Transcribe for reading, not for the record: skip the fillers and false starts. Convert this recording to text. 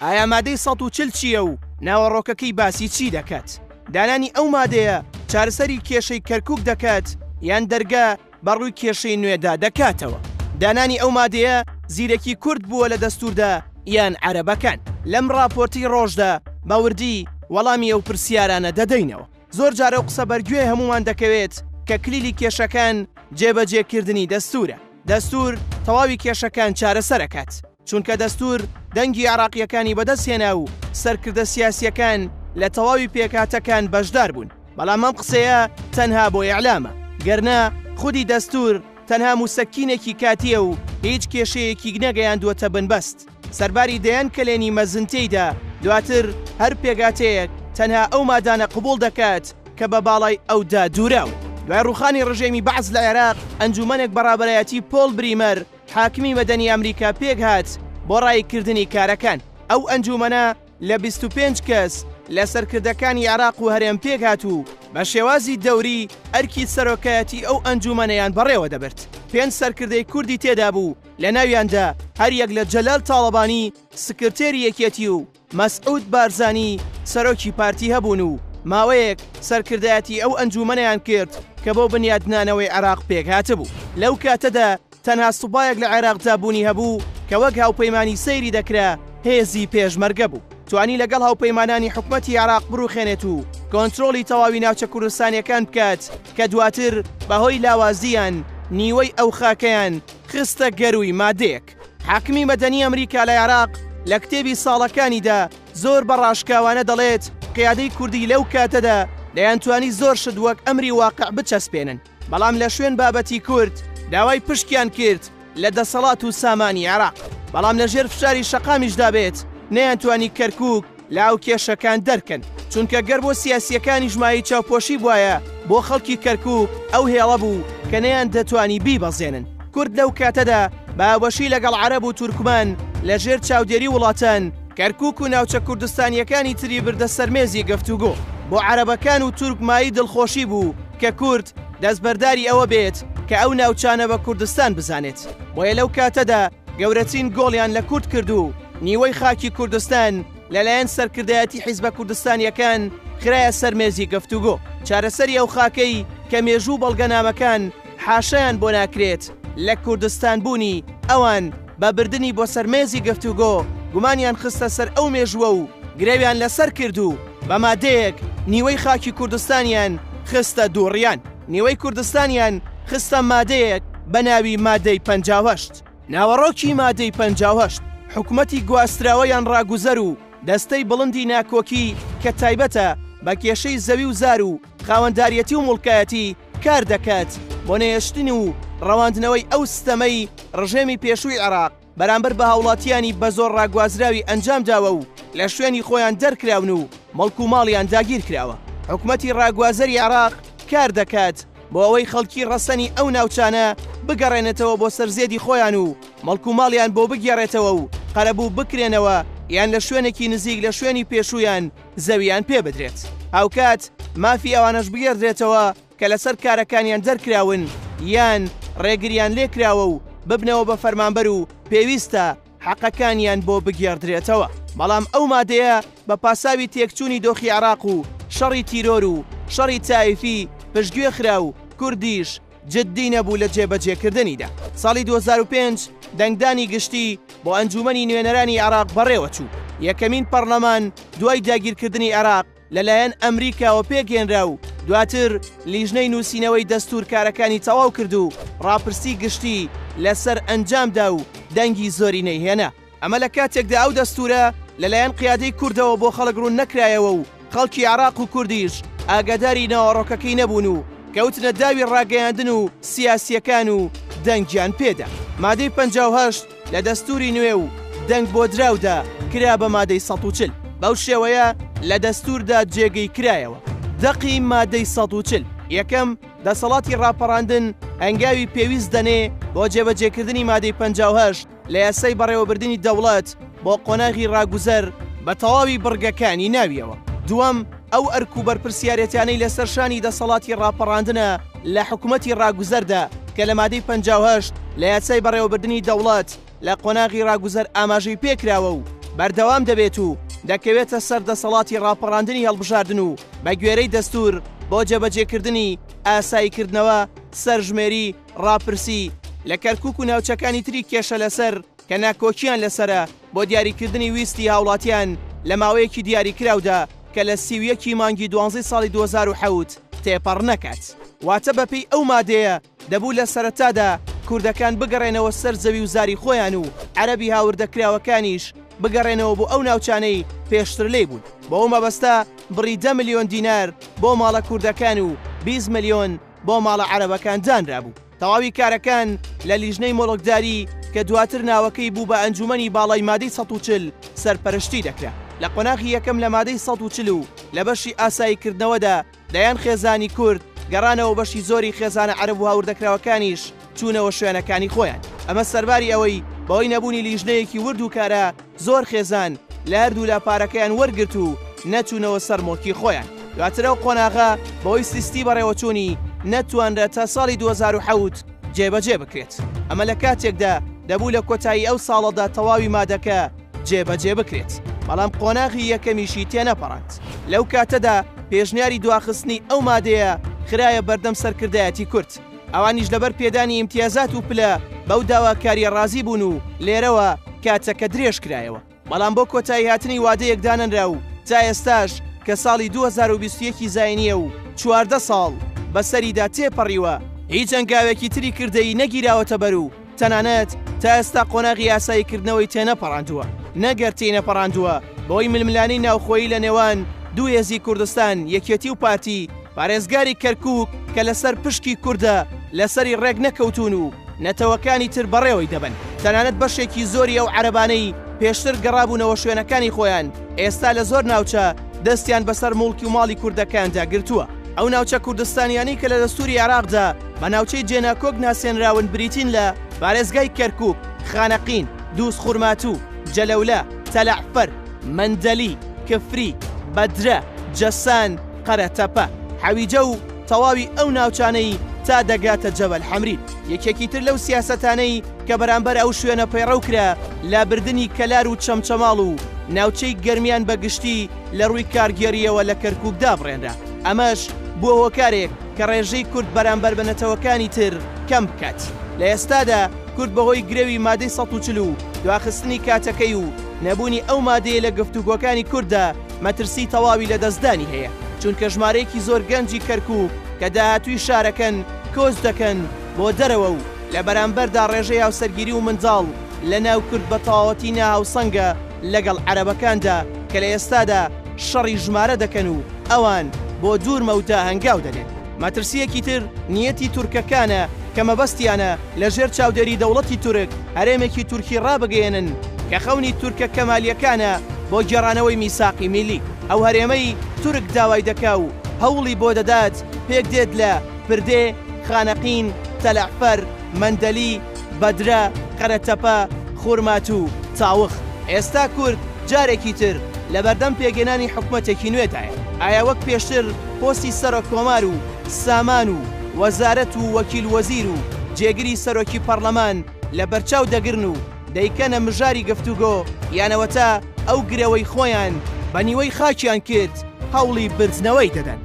ئایا مادەی 140 چییە و ناوەڕۆکەکەی باسی چی دەکات؟ دانانی ئەو مادەیە چارەسەری کێشەی کەرکوک دەکات یان دەرگا بە ڕووی کێشەی نوێدا دەکاتەوە؟ دانانی ئەو مادەیە زیرەکی کورد بووە لە دەستووردا یان عەرەبەکان؟ لەم ڕاپۆرتەی ڕۆژدا بە وردی وەڵامی ئەو پرسیارانە دەدەینەوە. زۆر جار ئەو قسە بەرگوێ هەموومان دەکەوێت کە کلیلی کێشەکان جێبەجێکردنی دەستوورە. دەستوور تەواوی کێشەکان چارەسەر ئەکات. چونکە دەستوور دەنگی عێراقییەکانی بەدەستهێنا و سەرکردە سیاسییەکان لە تەواوی پێکهاتەکان بەشدار بوون. بەڵام ئەم قسەیە تەنها بۆ ئیعلامە. گەرنا خودی دەستوور تەنها موسەکینێکی کاتییە و هیچ کێشەیەکی نەگەیاندووەتە بنبەست. سەرباری دەیان کەلێنی مەزن تێیدا، دواتر هەر پێکهاتەیەک تەنها ئەو مادانە قبوڵ دەکات کە بە باڵای ئەودا دووراون. دوای ڕووخانی ڕژێمی بەعس لە عێراق، ئەنجوومەنێک بە ڕابەرایەتی پۆڵ بریمەر، حاکمی مەدەنی ئەمریکا پێکهات بۆ ڕاییکردنی کارەکان. ئەو ئەنجوومەنە لە 25 کەس لە سەرکردەکانی عێراق و هەرێم پێکهات و بە شێوازی دەوری ئەرکی سەرۆکایەتی ئەو ئەنجوومەنەیان بەڕێوە دەبرد. پێنج سەرکردەی کوردی تێدا بوو، لە ناویاندا هەریەک لە جەلال تاڵەبانی سکرتێری یەکێتی و مەسعود بارزانی سەرۆکی پارتی هەبوون و ماوەیەک سەرکردایەتی ئەو ئەنجوومەنەیان کرد کە بۆ بنیادنانەوەی عێراق پێکهاتبوو. لەو کاتەدا تەنها سوپایەک لە عێراقدا بوونی هەبوو کە وەک هاوپەیمانی سەیری دەکرا، هێزی پێشمەرگە بوو. توانی لەگەڵ هاوپەیمانانی حکومەتی عێراق بڕوخێنێت و کۆنترۆڵی تەواوی ناوچە کوردستانیەکان بکات کە دواتر بەهۆی لاوازییان نیوەی ئەو خاکەیان خستە گەرووی مادەیەک. حاکمی مەدەنی ئەمریکا لە عێراق لە کتێبی ساڵەکانیدا زۆر بە ڕاشکاوانە دەڵێت قیادەی کوردی لەو کاتەدا دەیانتوانی زۆر شت وەک ئەمری واقع بچەسپێنن بەڵام لە شوێن بابەتی کورد داوای پشکیان کرد لە دەسەڵات و سامانی عێراق بەڵام لە ژێر فشاری شەقامیشدا بێت نەیانتوانی کەرکوک لە هاوکێشەکان دەرکەن، چونکە گەر بۆ سیاسییەکانیش مایەی چاوپۆشی بوایە، بۆ خەڵکی کەرکوک ئەو هێڵە بوو کە نەیاندەتوانی بیبەزێنن. کورد لەو کاتەدا بە هاوبەشی لەگەڵ عەرەب و تورکمان لە ژێر چاودێری وڵاتان، کەرکوک و ناوچە کوردستانییەکانی تری بردە سەر مێزی گفتوگۆ. بۆ عەرەبەکان و تورک مایەی دڵخۆشی بوو کە کورد دەستبەرداری ئەوە بێت کە ئەو ناوچانە بە کوردستان بزانێت. بۆیە لەو کاتەدا گەورەترین گۆڵیان لە کورد کرد و نیوەی خاکی کوردستان لەلایەن سەرکردایەتی حیزبە کوردستانییەکان خرایە سەر مێزی گفتوگۆ. چارەسەری ئەو خاکەی کە مێژوو و بەڵگەنامەکان حاشایان بۆ ناکرێت لە کوردستان بوونی، ئەوان بە بردنی بۆ سەر مێزی گفتوگۆ گومانیان خستە سەر ئەو مێژووە و گرەویان لەسەر کرد و بە مادەیەک نیوەی خاکی کوردستانیان خستە دووڕیان. نیوەی کوردستانیان خستە مادەیەک بە ناوی مادەی 58. ناوەڕۆکی مادەی 58، حکومەتی گواستراوە یان ڕاگوزەر و دەستەی بڵندی ناکۆکی کە تایبەتە بە کێشەی زەوی و زار و خاوەنداریەتی و موڵکایەتی کار دەکات بۆ نەهێشتن و ڕەواندنەوەی ئەو ستەمەی ڕژێمی پێشووی عێراق بەرامبەر بە هاوڵاتیانی بە زۆر ڕاگوازراوی ئەنجام داوە و لە شوێنی خۆیان دەرکراون و موڵک و ماڵیان داگیرکراوە. حکومەتی ڕاگوازەری عێراق کار دەکات بۆ ئەوەی خەڵکی ڕەسەنی ئەو ناوچانە بگەڕێنێتەوە بۆ سەر زێدی خۆیان و موڵک و ماڵیان بۆ بگێڕێتەوە و قەرەبوو بکرێنەوە یان لە شوێنێکی نزیک لە شوێنی پێشوویان زەویان پێ بدرێت. هاوکات مافی ئەوانەش بگێڕدرێتەوە کە لەسەر کارەکانیان دەرکراون یان ڕێگریان لێکراوە و ببنەوە بە فەرمانبەر و پێویستە حەقەکانیان بۆ بگێڕدرێتەوە. بەڵام ئەو مادەیە بە پاساوی تێکچوونی دۆخی عێراق و شەڕی تیرۆر و شەڕی تایفی پشتگوێ خرا و کوردیش جددی نەبوو لە جێبەجێکردنیدا. ساڵی 2005 دەنگدانی گشتی بۆ ئەنجوومەنی نوێنەرانی عێراق بەڕێوەچوو. یەکەمین پەڕلەمان دوای داگیرکردنی عێراق لەلایەن ئەمریکاوە پێکهێنرا و دواتر لیژنەی نووسینەوەی دەستوور کارەکانی تەواو کرد و ڕاپرسی گشتی لەسەر ئەنجامدا و دەنگی زۆرینەی هێنا. ئەمە لە کاتێکدا ئەو دەستوورە لەلایەن قیادەی کوردەوە بۆ خەڵک ڕوون نەکرایەوە و خەڵکی عێراق و کوردیش ئاگاداری ناوەڕۆکەکەی نەبوون و کەوتنە داوی ڕاگەیاندن و سیاسییەکان و دەنگیان پێدا. مادەی 58 لە دەستووری نوێ و دەنگ بۆ دراودا کرا بە مادەی 140. بەو شێوەیە لە دەستووردا جێگەی کرایەوە. دەقی مادەی 140، یەکەم، دەسەڵاتی ڕاپەڕاندن هەنگاوی پێویست دەنێ بۆ جێبەجێکردنی مادەی 58 لە یاسای بەڕێوەبردنی دەوڵەت بۆ قۆناغی ڕاگوزەر بە تەواوی بڕگەکانی ناویەوە. دووەم، ئەو ئەرک و بەرپرسیارێتیانەی لەسەر شانی دەسەڵاتی ڕاپەڕاندنە لە حکومەتی ڕاگوزەردا کە لە مادەی 58 لە یاسای بەڕێوەبردنی دەوڵەت لە قۆناغی ڕاگوزەر ئاماژەی پێکراوە و. بەردەوام دەبێت و دەکەوێتە سەر دەسەڵاتی ڕاپەڕاندنی هەڵبژاردن و بە گوێرەی دەستوور بۆ جێبەجێکردنی ئاساییکردنەوە، سەرژمێری، ڕاپرسی، لە کەرکوک و ناوچەکانی تری کێشە لەسەر کە ناکۆکییان لەسەرە بۆ دیاریکردنی ویستی هاوڵاتیان لە ماوەیەکی دیاریکراودا کە لە 31 ی مانگی دوانزەی ساڵی 2007 تێپەڕ نەکات. واتە بەپێی ئەو مادەیە دەبوو لە سەرەتادا کوردەکان بگەڕێنەوە سەر زەوی و زاری خۆیان و عەرەبی هاوردەکراوەکانیش بگەڕێنەوە بۆ ئەو ناوچانەی پێشتر لێی بوون. بۆ ئەو مەبەستە بڕی دە ملیۆن دینار بۆ ماڵە کوردەکان و 20 ملیۆن بۆ ماڵە عەرەبەکان دانرابوو. تەواوی کارەکان لە لیژنەی مۆڵکداری کە دواتر ناوەکەی بوو بە ئەنجومەنی باڵای مادەی 140 سەرپەرشتی دەکرا. لە قۆناغی یەکەم لە مادەی 140 و لە بەشی ئاساییکردنەوەدا دەیان خێزانی کورد گەڕانەوە بەشی زۆری خێزانە عەرەب و هاوردەکراوەکانیش چوونەوە شوێنەکانی خۆیان. ئەمە سەرباری ئەوەی بەهۆی نەبوونی لیژنەیەکی ورد و کارا زۆر خێزان لە هەردوولا پارەکەیان وەرگرت و نەچوونەوە سەر موڵکی خۆیان. دواتر ئەو قۆناغە بەهۆی سیستی بەڕێوەچوونی نەتوانرا تا ساڵی 2007 جێبەجێ بکرێت. ئەمە لە کاتێکدا دەبوو لە کۆتایی ئەو ساڵەدا تەواوی مادەکە جێبەجێ بکرێت، بەڵام قۆناغی یەکەمیشی تێنەپەڕاند. لەو کاتەدا پێشنیاری دواخستنی ئەو مادەیە خرایە بەردەم سەرکردایەتی کورد. ئەوانیش لەبەر پێدانی ئیمتیازات و پلە بەو داواکارییە ڕازی بوون و لێرەوە کاتەکە درێژکرایەوە. بەڵام بۆ کۆتاییهاتنی وادەیەک دانەنرا و تا ئێستاش کە ساڵی 2021 ی زاینییە و 14 ساڵ بەسەریدا تێپەڕیوە، هیچ هەنگاوێکی تری کردەیی نەگیراوەتەبەر و تەنانەت تا ئێستا قۆناغی یاساییکردنەوەی تێنەپەڕاندووە، نەگەر تێینەپەڕاندووە بەهۆی ململانێی ناوخۆیی لە نێوان دوو هێزی کوردستان، یەکێتی و پارتی، پارێزگاری کەرکووک کە لەسەر پشکی کوردە لەسەری ڕێک نەکەوتوون و نەتەوەکانی تر بەڕێوەی دەبەن. تەنانەت بەشێکی زۆری ئەو عەرەبانەی پێشتر گەڕابوونەوە شوێنەکانی خۆیان ئێستا لە زۆر ناوچە دەستیان بەسەر موڵکی و ماڵی کوردەکاندا گرتووە. ئەو ناوچە کوردستانیانەی کە لە دەستووری عێراقدا بە ناوچەی جێناکۆک ناسێنراون بریتین لە، پارێزگای کەرکووک، خانەقین، دووزخورماتوو، جەلەولا، تەلەعفەر، مەندەلی، کفری، بەدرە، جەسان، قەرەتەپە، حەویجە و تەواوی ئەو ناوچانەی تا دەگاتە جەبەل حەمرین. یەکێکی تر لەو سیاسەتانەی کە بەرامبەر ئەو شوێنە پەیڕەو کرا، لابردنی کەلار و چەمچەماڵ و ناوچەی گەرمیان بە گشتی لە ڕووی کارگێڕییەوە لە کەرکووک دابڕێنرا. ئەمەش بووە هۆکارێک کە ڕێژەی کورد بەرامبەر بە نەتەوەکانی تر کەم بکات. لە ئێستادا کورد بەهۆی گرەوی مادەی 140 و دواخستنی کاتەکەی و نەبوونی ئەو مادەیە لە گفتوگۆکانی کورددا مەترسی تەواوی لەدەستدانی هەیە، چونکە ژمارەیەکی زۆر گەنجی کەرکوک کە داهاتووی شارەکەن کۆچ دەکەن بۆ دەرەوە و لە بەرامبەردا ڕێژەی هاوسەرگیری و منداڵ لە ناو کورد بە تەواوەتی ناهاوسەنگە لەگەڵ عەرەبەکاندا کە لە ئێستادا شەڕی ژمارە دەکەن و ئەوان بۆ دوور مەودا هەنگاو دەنێن. مەترسییەکی تر نیەتی تورکەکانە کە مەبەستیانە لە ژێر چاودێری دەوڵەتی تورک هەرێمێکی تورکی ڕابگەیەنن کە خەونی تورکە کەمالییەکانە بۆ گێڕانەوەی میساقی میلی. ئەو هەرێمەی تورک داوای دەکا و هەوڵی بۆ دەدات پێک دێت لە، پردێ، خانەقین، تەلەعفەر، مەندەلی، بەدرە، قەرەتەپە، خورماتوو، تاوخ. ئێستا کورد جارێکی تر لەبەردەم پێکهێنانی حکومەتێکی نوێدایە. ئایا وەک پێشتر پۆستی سەرۆک کۆمار و سامان و وەزارەت و وەکیل وەزیر و جێگری سەرۆکی پەڕلەمان لەبەرچاو دەگرن و دەیکەنە مژاری گفتوگۆ یان ئەوەتا ئەو گرەوەی خۆیان بە نیوەی خاکیان کرد هەوڵی بردنەوەی دەدەن؟